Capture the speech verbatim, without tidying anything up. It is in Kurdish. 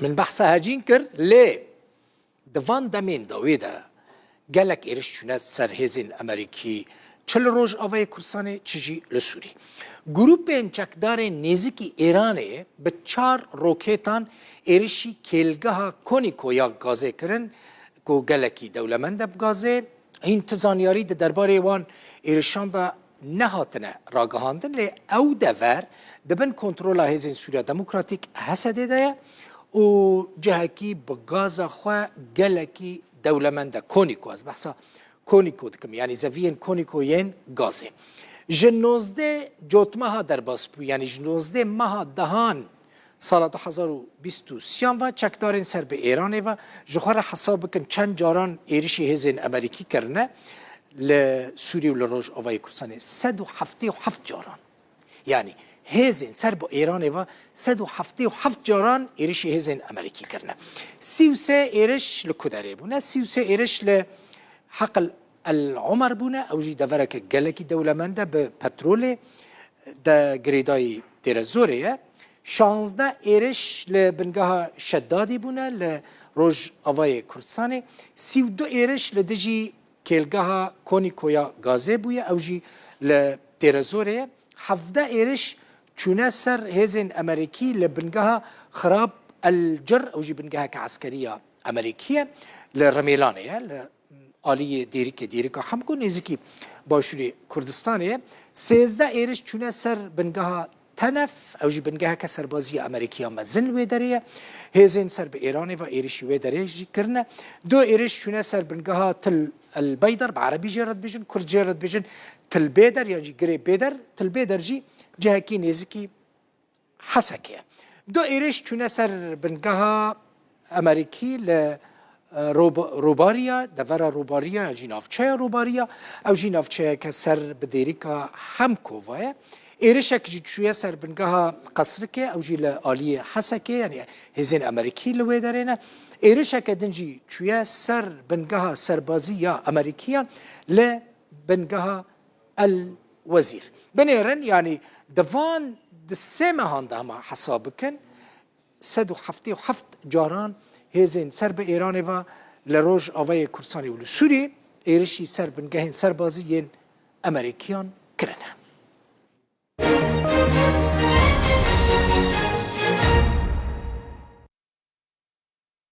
Min behsa hecîn kir, lê di van demên dawî de gelek êriş çûne ser hêzên Amerîkî, çi li Rojavayê Kurdistanê, çi jî li Sûrî. Grûpên çekdarên nêzîkî Îranê bi çar roketan êrişî kêlgeha Konîko ya gazê kirin, ku gelekî dewlemend e bi gazê. Hîn ti zanyarî di derbarê wan êrişan de nehatine ragihandin, lê ew dever di bin kontrola Hêzên Sûriya Demokratîk, H S D'ê, de ye û cihekî bi gaza xwe gelekî dewlemend e. Konîko, ez behsa Konîko dikim, yanî zeviyên Konîko yên gazê. Ji nozdeh cotmeha derbas bû, yanî ji nozdeh meha dehan sala du hezar û bîst û sêyan ve çekdarên ser bi Êranê ve, ji xwe re hesab bikin çend caran êrişî hêzên Amerîkî kirine li Sûrî û li Rojavayê Kurdistanê. Sed û heftê û heft caran. Yanî hêzên ser bi Êranê ve sed û heftê û heft caran êrişî hêzên Amerîkî kirine. Sî û sê êriş li ku derê bûne? Sî û sê êriş li Heql El Omer bûne. Ew jî devereke gelekî dewlemend e, bi petrolê, de girêdayî Dêrezorê ye. Şazdeh êriş li bingeha Şedadî bûne li Rojavayê Kurdistanê. Sî û du êriş li dijî kêlgeha Konîko ya gazê bûye, ew jî li Dêrezorê ye. Hevdeh êriş çûne ser hêzên Amerîkî li bingeha Xirab El Cir, ew jî bingeheke eskerî ya Amerîkî ye, li Rimêlanê ye, li aliyê Dêrikê, Dêrika Hemko, nêzîkî başûrê Kurdistanê ye. Sêzdeh êriş çûne ser bingeha Tenef, ew jî bingeheke serbazî ya Amerîkiya mezin li wê derê ye. Hêzên ser bi Êranê ve êrişî wê derê jî kirine. Du êriş çûne ser bingeha Til El Beyder, bi erebî jê re dibêjin, kurd jê re dibêjin Til Bêder yan jî Girê Bêder. Til Bêder jî cihekî nêzikî Hesekê ye. Du êrîş çûne ser bingeha Amerîkî li, e, Rob-, Robariya, devera Robariya, yan jî navçeya Robariya, ew jî navçeyeke ser bi Dêrika Hemko ve ye. Êrişek jî çûye ser bingeha Qesrikê, ew jî li aliyê Hesekê, yanî hêzên Amerîkî li wê derê ne. Êrişeke din jî çûye ser bingeha serbazî ya Amerîkiyan li bingeha El Wezîr. Binêrin, yanî di van di sê mehan de hema hesab bikin, sed û heftê û heft caran hêzên ser bi Êranê ve li Rojavayê Kurdistanê û li Sûriyê êrişî ser bingehên serbazî yên Amerîkiyan kirine.